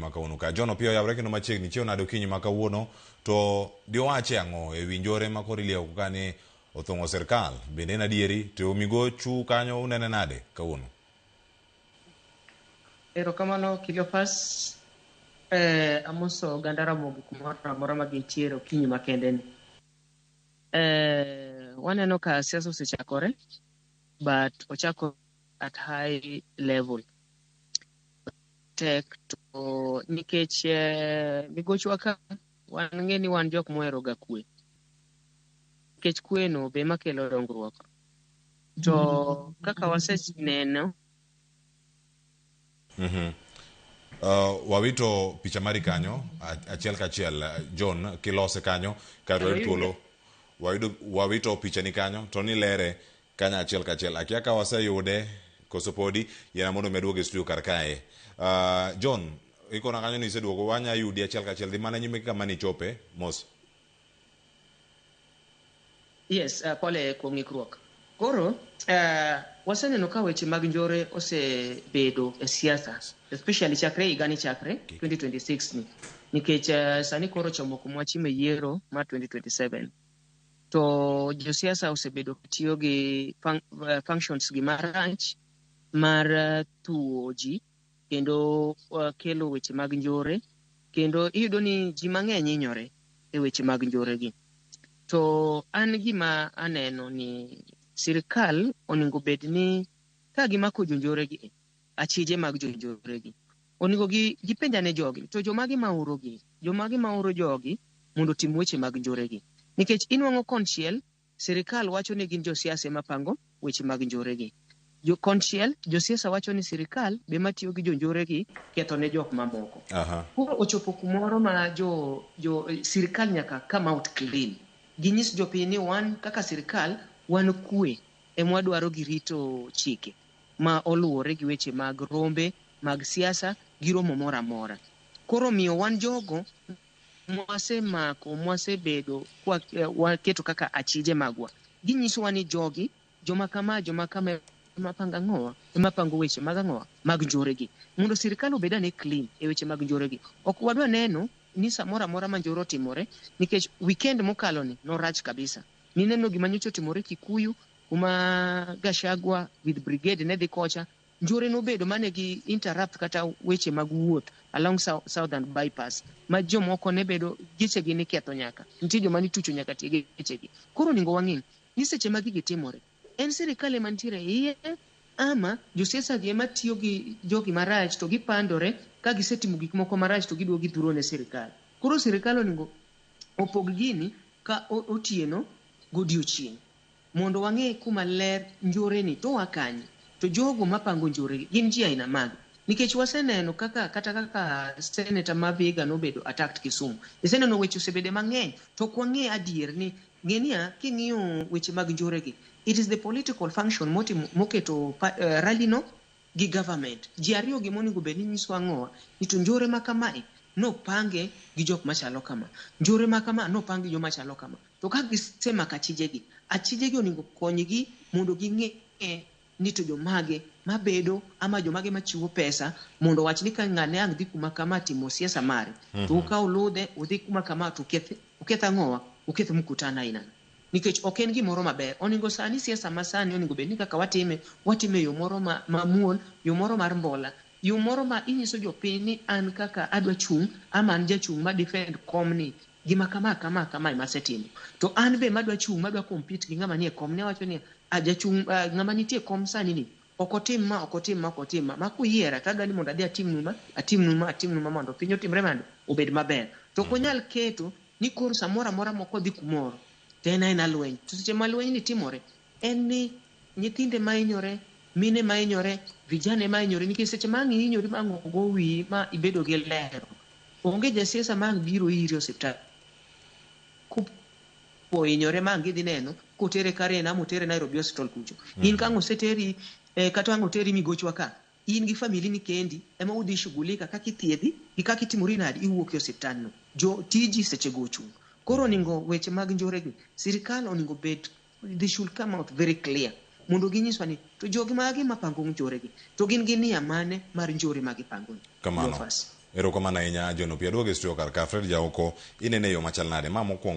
ma kawuono ka. John Opiyo oyawre kendo machiegni chiew nade okinyi ma kawuono to diwache ang'o e wi njore ma koro ilieko ka ni othung'o sirkal bende en adieri to migochu kanyo unene nade kawuono? Erokamano Cleophas. Amoso oganda Ramogi kumoro amora ma gintiere okinyi makende ni. Waneno ka siasa osechakore but ochako at high level. Tek to nikech migochwa ka wan ng'e ni wan jok mohero ga kwe. Nikech kwe no be ema kelo dongruok. To kaka waseneno Wawito picha mari kanyo achiel kachiel John kilose kanyo kaeto wayud thuolo wayudo wawito pichani kanyo to nilere kanyo achiel kachiel akia ka waseyude koso podi yiena mondo mi aduog e studio kar kae John ikona kanyo ni iseduogo wanya yudi achiel kachiel dhi mana nyime kama nichope mos. Yes, pole kuom ng'ikruok. Koro, waseneno ka weche mag njore osebedo e siasa, especially chakre higani chakre 2026 ni. Nikech sani koro chomo kuma wachime yiero mar 2027. To josiasa osebedo tiyo gi functions gi marach mar thuwo ji kendo kelo weche mag njore kendo iyudo ni ji mang'eny hinyore e weche mag njore gi. To an gima aneno ni sirikal onego bed ni ka gimako jonjore gi, achije mag jonjore gi, onego gi gipenj ane jogi, to jomage ma oro gi, jomage ma oro jogi mondo otim weche mag njore gi. Nikech inwang'o konchiel sirikal wacho ni gin josiasa ema pango weche mag njore gi. Jo konchiel josiasa wacho ni sirikal be matiyo gi jonjore gi ketho ne jok mamoko. Koro ochopo kumoro ma jo sirikal nyaka come out clean. Ginyis jopiny ni wan kaka sirikal wan kwe ema wadwaro gi rito chike ma oluwore gi weche mag rombe mag siasa gi romo moro amora. Koro omiyo wan jogo mwasemako mwasebedo kwa waketo kaka achije magwa. Ginyisowa ni jogi joma kama joma kama ema pango ang'owa ema pango weche mag ang'owa mag njore gi. Mondo sirikal obed ane clean e weche mag njore gi. Ok wadwa neno ni samoro amora ma njore otimore nikech weekend mokalo ni norach kabisa. Nineno gima nyocha otimore Kikuyu kuma Gachagua with brigade ne dhi kocha. Njore nobedo mane gi interrupt kata weche mag wuoth along Southern bypass ma jomoko ne bedo gechegi niketho nyaka. Nitie joma nitucho nyaka tie gechegi. Koro onego wang'e ni seche ma gigi timore en sirikal ema nitiere iye ama josiasa gi ema tiyo gi jogi marach to gipandore ka gisetimo gik moko marach to giduogo gidhuro ne sirikal. Koro sirikal onego opog gini ka otieno godiochieng' mondo wang'e kuma ler njore ni to oa kanye to jogo mapango njore gi gin ji aina mage. Nikech waseneno kaka kata kaka senator ma Vihiga nobedo attacked Kisumu. Iseneno weche osebede mang'eny to ok wang'e adier ni ng'e niya king'iyo weche mag njore gi it is the political function motimo moketo rally no gi government. Ji ariyo gi monego bed ni nyiso ang'owa ni to njore ma kamae nopange gi jok machalo kama. Njore ma kama nopang gi joma chalo kama. To ka gisemako achijegi, achijegi onego konygi mondo ging'e ni to jomage mabedo ama jomage machiwo pesa mondo owach ni ka ng'ane ang' dhi kuma kama timo siasa mare to ukaw ludhe udhi kuma kama to uketh ang'owa uketh mkutano aina no. Nikech ok en gimoro maber. Onego sani siasa ma sani onego bed ni kaka watime, watime e yo moro mamuol, yo moro mar mbola, yo moro ma inyiso jopiny ni an kaka adwa chung' ama an jachung' ma defend komni gima kama kama kama ema asetimo. To an be madwa chung' madwa compete gi ng'ama nie kom ne awacho ni a jachung' ng'ama nitie kom sani ni ok otim ma ok otim ma ok otim ma ma kuyiera to adwa ni mondo adhi atimnu ma atimnu ma atimnu ma mondo piny otimre mondo obed maber. To ok wanyal keto ni koro samoro amora mok odhi kumoro to en aena lweny. To seche ma lweny ni timore en ni nyithinde ma hinyore, mine ma hinyore, vijana ema hinyore nikech seche ma ang' ihinyori ma ang' ogo wiyi ma ibedo gi lero onge jasiasa ma ang' biro iri e osiptal kopo ohinyore ma ang' gidhi neno kotere Karen ama otere Nairobi Hospital kucho. In ka ang' oseteri kata ang' oteri Migochwa ka, in gi family ni kendi ema udhi shughulika kaka ithiedhi gi kaka itimori nadi iwuok e osiptal no. Jo tiji seche go ochung'. Koro oningo weche mag njore gi sirikal oningo bed they should come out very clear mondo ginyiswa ni to jogi mage mapango njore gi to gin gi nia mane mar njore ma gipango ni. Kamano. Erokamano ahinya John Opiyo. Aduogo e studio kar ka Fred Jaoko, inene e yo machal nade? Ma mokwongo